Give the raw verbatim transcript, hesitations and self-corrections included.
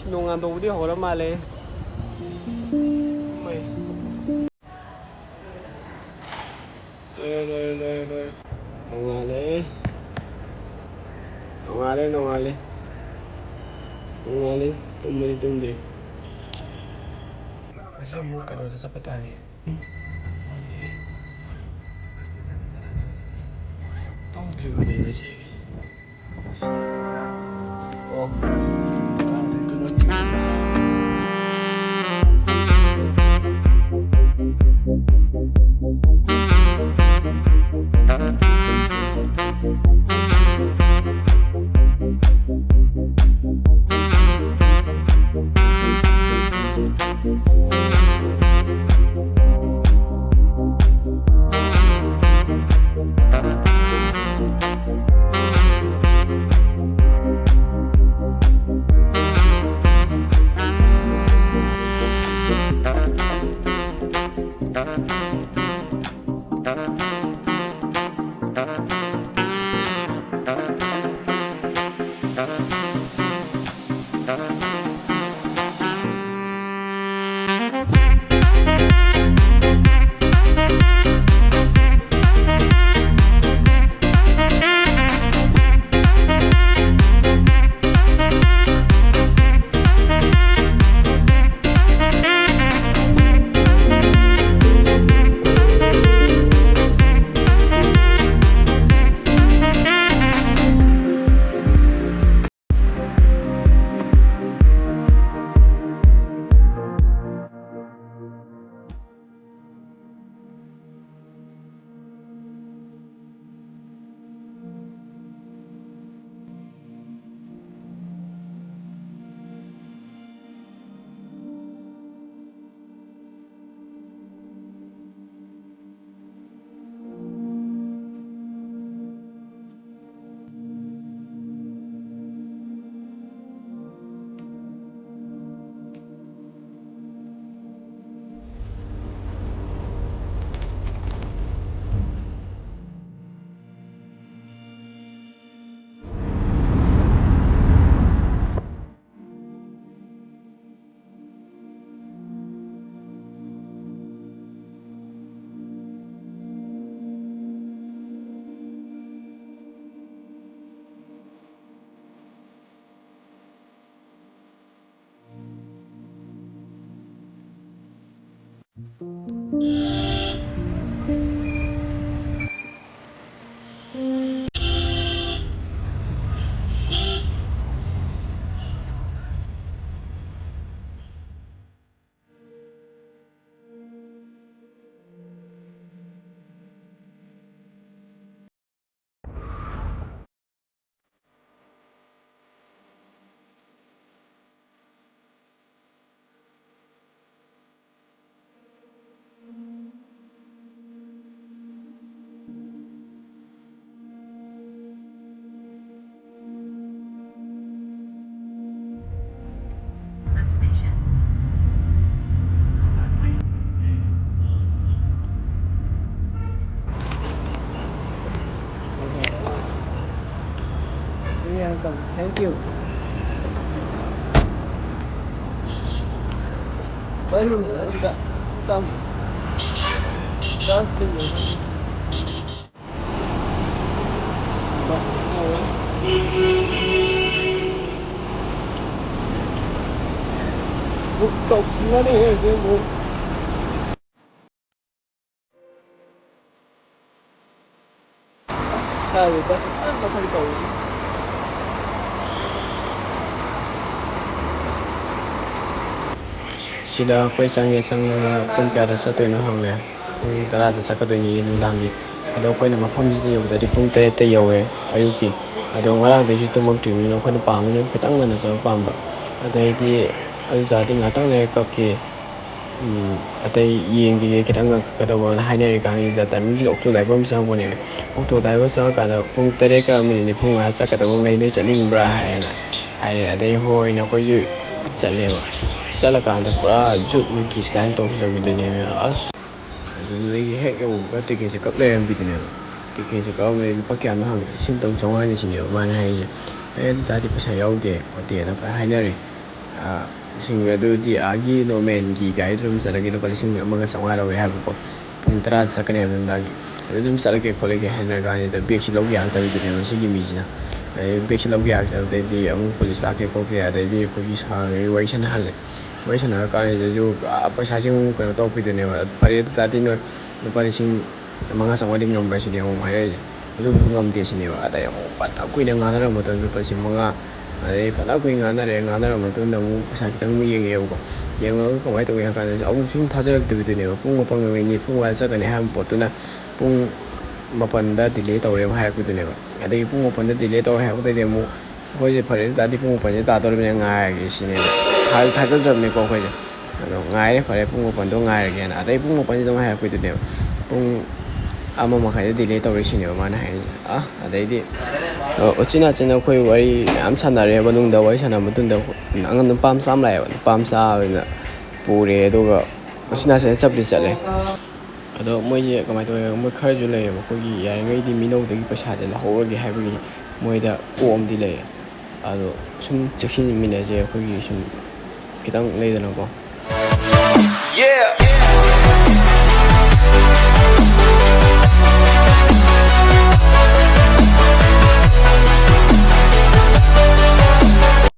ꯅꯣꯡꯉꯥꯟꯗꯧꯕꯗꯤ ꯍꯧꯔ ꯃꯥꯜꯂꯦ꯫ ꯍꯣꯏ꯫ ꯂꯣꯏꯔꯦ, ꯂꯣꯏꯔꯦ, ꯂꯣꯏꯔꯦ, ꯂꯣꯏꯔꯦ꯫ ꯅꯣꯡꯉꯥꯜꯂꯦ꯫ ꯅꯣꯡꯉꯥꯜꯂꯦ, ꯅꯣꯡꯉꯥꯜꯂꯦ꯫ ꯅꯣꯡꯉꯥꯜꯂꯦ꯫ ꯇꯨꯝꯕꯗꯤ ꯇꯨꯝꯗ꯭ꯔꯤ꯫ ꯉꯁꯤ ꯑꯃꯨꯛ ꯀꯩꯅꯣꯗ ꯆꯠꯄ ꯇꯥꯔꯦ꯫ ꯇꯨꯝꯗ꯭ꯔꯤꯕꯅꯦ ꯉꯁꯤ꯫ You're welcome. Thank you. Bye, bye, bye. Come. Come. ꯁꯤꯗ ꯑꯩꯈꯣꯏ ꯆꯪꯉꯦ, ꯆꯪꯉꯒ ꯄꯨꯡ ꯀꯌꯥꯗ ꯆꯠꯇꯣꯏꯅꯣ ꯍꯪꯉꯦ꯫ ꯄꯨꯡ ꯇꯔꯥꯗ ꯆꯠꯀꯗꯣꯏꯅꯤ ꯅꯨꯡꯗꯥꯡꯒꯤ꯫ ꯑꯗꯣ ꯑꯩꯈꯣꯏꯅ ꯃꯐꯝꯁꯤꯗ ꯌꯧꯕꯗꯗꯤ ꯄꯨꯡ ꯇꯔꯦꯠꯇ ꯌꯧꯋꯦ ꯑꯌꯨꯛꯀꯤ꯫ ꯑꯗꯣ ꯉꯔꯥꯡꯗꯩꯁꯨ ꯇꯨꯝꯃꯛꯇ꯭ꯔꯤꯕꯅꯤꯅ ꯑꯩꯈꯣꯏꯅ ꯄꯥꯝꯕꯅꯤꯅ ꯈꯤꯇꯪ ꯉꯟꯅ ꯆꯠꯄ ꯄꯥꯝꯕ꯫ ꯑꯗꯩꯗꯤ ꯑꯗꯨ ꯇꯥꯔꯗꯤ ꯉꯥꯛꯇꯪ ꯂꯩꯔ ꯀꯛꯀꯦ꯫ ꯎꯝ, ꯑꯇꯩ ꯌꯦꯡꯈꯤꯒꯦ, ꯈꯤꯇꯪ ꯉꯟꯈꯠꯀꯗꯧꯕꯅ ꯍꯥꯏꯅꯔꯤ ꯀꯥꯟꯁꯤꯗ timing ꯁꯤꯗ ꯑꯣꯛꯇꯣ driver ꯑꯃ ꯆꯪꯉꯛꯄꯅꯦꯕ꯫ ꯑꯣꯛꯇꯣ driver ꯆꯪꯉꯛꯀꯥꯟꯗ ꯄꯨꯡ ꯇꯔꯦꯠꯀ ꯃꯤꯅꯤꯠ ꯅꯤꯐꯨ ꯃꯉꯥ ꯆꯠꯀꯗꯧꯕ ꯉꯩꯗꯩ ꯆꯠꯅꯤꯡꯕ꯭ꯔꯥ ꯍꯥꯏꯔꯦꯅ ꯍꯥꯏꯔꯦ꯫ ꯑꯗꯩ ꯍꯣꯏꯅ ꯑꯩꯈꯣꯏꯁꯨ ꯆꯠꯂꯦꯕ꯫ ꯆꯠꯂꯀꯥꯟꯗ ꯄꯨꯔꯥ ꯖꯨꯠ ꯃꯨꯠꯀꯤ style ꯇꯧꯁꯤꯜꯂꯛꯄꯤꯗꯨꯅꯦꯕ꯫ ꯑꯁ! ꯑꯗꯨꯗꯒꯤ ꯍꯦꯛ ꯌꯧꯕꯒ ticketꯁꯦ ꯀꯛ ꯂꯩꯔꯝꯕꯤꯗꯨꯅꯦꯕ꯫ Ticketꯁꯦ ꯀꯛꯑꯝꯕꯗꯒꯤ ꯂꯨꯄꯥ ꯀꯌꯥꯅꯣ ꯍꯪꯉꯦ꯫ "ꯂꯤꯁꯤꯡ ꯇꯔꯨꯛ ꯆꯥꯝꯃꯉꯥꯅꯤ" ꯁꯤꯅꯦꯕ ꯃꯥꯅ ꯍꯥꯏꯔꯤꯁꯦ꯫ ꯑꯩ ꯑꯗꯨ ꯇꯥꯔꯗꯤ ꯄꯩꯁꯥ ꯌꯥꯎꯗꯦ ꯈꯣꯠꯇꯦꯅ ꯐꯖꯅ ꯍꯥꯏꯅꯔꯦ꯫ ꯑꯥ, ꯂꯤꯁꯤꯡ ꯑꯗꯨꯗꯤ ꯑꯥꯒꯤ ꯅꯣꯔꯃꯦꯟꯒꯤ ꯒꯥꯔꯤꯗ ꯑꯗꯨꯝ ꯆꯠꯂꯒꯦ, ꯂꯨꯄꯥ ꯂꯤꯁꯤꯡ ꯑꯃꯒ ꯆꯥꯝꯃꯉꯥ ꯂꯧꯋꯦ ꯍꯥꯏꯕꯀꯣ꯫ ꯄꯨꯡ ꯇꯔꯥꯗ ꯆꯠꯀꯅꯤ ꯍꯥꯏꯕ ꯅꯨꯡꯗꯥꯡꯒꯤ꯫ ꯑꯗꯨ ꯑꯗꯨꯝ ꯆꯠꯂꯒꯦ ꯈꯣꯠꯂꯒꯦ ꯍꯥꯏꯅꯔ ꯀꯥꯟꯁꯤꯗ ꯕꯦꯒꯁꯤ ꯂꯧꯕ ꯌꯥꯔꯛꯇꯕꯤꯗꯨꯅꯦꯕ ꯁꯤꯒꯤ ꯃꯤꯁꯤꯅ꯫ ꯑꯗꯩ ꯕꯦꯒꯁꯤ ꯂꯧꯕ ꯌꯥꯔꯛꯇꯕꯗꯩꯗꯤ ꯑꯃꯨꯛ ꯄꯨꯂꯤꯁ ꯂꯥꯛꯀꯦ ꯈꯣꯠꯀꯦ, ꯑꯗꯩꯗꯤ ꯑꯩꯈꯣꯏꯒꯤ ꯁꯥꯔꯒ ꯋꯥꯔꯤ ꯁꯥꯟꯅꯍꯜꯂꯦ꯫ ꯋꯥꯔꯤ ꯁꯥꯟꯅꯔ ꯀꯥꯟꯁꯤꯗꯁꯨ ꯄꯩꯁꯥꯁꯤ ꯑꯃꯨꯛ ꯀꯩꯅꯣ ꯇꯧꯔꯛꯄꯤꯗꯣꯏꯅꯦꯕ꯫ ꯐꯔꯦ, ꯑꯗꯨ ꯇꯥꯔꯗꯤ ꯅꯣꯏ ꯂꯨꯄꯥ ꯂꯤꯁꯤꯡ ꯃꯉꯥ ꯆꯥꯝꯃꯉꯥꯗꯤ ꯉꯝꯕ꯭ꯔꯥ ꯁꯤꯅꯦ ꯑꯃꯨꯛ ꯍꯥꯏꯔꯛꯏꯁꯦ꯫ ꯑꯗꯨꯁꯨ ꯉꯝꯗꯦ ꯁꯤꯅꯦꯕ꯫ ꯑꯗꯩ ꯑꯃꯨꯛ ꯐꯅ ꯀꯨꯏꯅ ꯉꯥꯡꯅꯔ ꯃꯇꯨꯡꯗ ꯂꯨꯄꯥ ꯂꯤꯁꯤꯡ ꯃꯉꯥ, ꯑꯗꯩ ꯐꯅ ꯀꯨꯏꯅ ꯉꯥꯡꯅꯔꯦ꯫ ꯉꯥꯡꯅꯔ ꯃꯇꯨꯡꯗ ꯑꯃꯨꯛ ꯄꯩꯁꯥ ꯈꯤꯇꯪ ꯑꯃꯨꯛ ꯌꯦꯡꯉꯦꯕꯀꯣ꯫ ꯌꯦꯡꯉꯒ ꯀꯃꯥꯏꯅ ꯇꯧꯒꯦ ꯍꯥꯏ ꯀꯥꯟꯗ ꯑꯃꯨꯛ ꯁꯨꯝ ꯊꯥꯖꯔꯛꯇꯕꯤꯗꯨꯅꯦꯕ꯫ ꯄꯨꯡ ꯃꯥꯄꯟꯒ ꯃꯤꯅꯤꯠ ꯅꯤꯐꯨ ꯃꯉꯥꯗ ꯆꯠꯀꯅꯤ ꯍꯥꯏꯕ ꯄꯣꯠꯇꯨꯅ ꯄꯨꯡ ꯃꯥꯄꯟꯗ ꯗꯤꯂꯦ ꯇꯧꯔꯦ ꯑꯃꯨꯛ ꯍꯥꯏꯔꯛꯄꯗꯨꯅꯦꯕ꯫ ꯑꯗꯒꯤ ꯄꯨꯡ ꯃꯥꯄꯟꯗ ꯗꯤꯂꯦ ꯇꯧꯔꯦ ꯍꯥꯏꯔꯛꯄꯗꯩꯗꯤ ꯑꯃꯨꯛ ꯑꯩꯈꯣꯏꯁꯦ ꯐꯔꯦ, ꯑꯗꯨ ꯇꯥꯔꯗꯤ ꯄꯨꯡ ꯃꯥꯄꯟꯁꯦ ꯇꯥꯗꯧꯔꯕꯅꯤꯅ ꯉꯥꯏꯔꯒꯦ ꯁꯤꯅꯦꯕ꯫ ꯊꯥ-, ꯊꯥꯖꯗ꯭ꯔꯕꯅꯤꯀꯣ ꯑꯩꯈꯣꯏꯁꯦ꯫ ꯑꯗꯣ ꯉꯥꯏꯔꯦ, ꯐꯔꯦ, ꯄꯨꯡ ꯃꯥꯄꯟꯗꯣ ꯉꯥꯏꯔꯒꯦꯅ꯫ ꯑꯗꯩ ꯄꯨꯡ ꯃꯥꯄꯟꯁꯤꯗ ꯑꯃꯨꯛ ꯍꯥꯏꯔꯛꯄꯩꯗꯨꯅꯦꯕ꯫ ꯄꯨꯡ ꯑꯃ ꯃꯈꯥꯏꯗ ꯗꯤꯂꯦ ꯇꯧꯔꯦ ꯁꯤꯅꯦꯕ ꯃꯥꯅ ꯍꯥꯏꯔꯤꯁꯦ꯫ ꯑ, ꯑꯗꯩꯗꯤ, ꯑ, ꯎꯆꯤꯟ ꯅꯥꯆꯤꯟꯅ ꯑꯩꯈꯣꯏ ꯋꯥꯔꯤ ꯃꯌꯥꯝ ꯁꯥꯟꯅꯔꯦ꯫ ꯃꯅꯨꯡꯗ ꯋꯥꯔꯤ ꯁꯥꯟꯅꯕ ꯃꯇꯨꯡꯗ ꯑꯉꯥꯡ ꯅꯨꯄꯥ ꯃꯆꯥ ꯑꯃ ꯂꯥꯛꯑꯦꯕ꯫ ꯅꯨꯄꯥ ꯃꯆꯥ ꯑꯣꯏꯅ ꯄꯨꯔꯦ, ꯑꯗꯨꯒ ꯎꯆꯤꯟ ꯅꯥꯆꯤꯟꯅ ꯆꯠꯄꯗꯤ ꯆꯠꯂꯦ꯫ ꯑꯗꯣ ꯃꯣꯏꯁꯦ ꯀꯃꯥꯏꯅ ꯇꯧꯋꯦ, ꯃꯣꯏ ꯈꯔꯁꯨ ꯂꯩꯌꯦꯕ, ꯑꯩꯈꯣꯏꯒꯤ ꯌꯥꯔꯤꯉꯩꯗꯤ ꯃꯤꯅꯧꯗꯒꯤ ꯄꯩꯁꯥꯁꯦ ꯂꯧꯍꯧꯔꯒꯦ ꯍꯥꯏꯕꯒꯤ ꯃꯣꯏꯗ ꯀꯣꯛ ꯑꯃꯗꯤ ꯂꯩꯌꯦ꯫ ꯑꯗꯣ ꯁꯨꯝ ꯆꯦꯛꯁꯤꯟꯃꯤꯟꯅꯁꯦ, ꯑꯩꯈꯣꯏꯒꯤ ꯁꯨꯝ ꯈꯤꯇꯪ ꯂꯩꯗꯅꯀꯣ꯫ Yeah.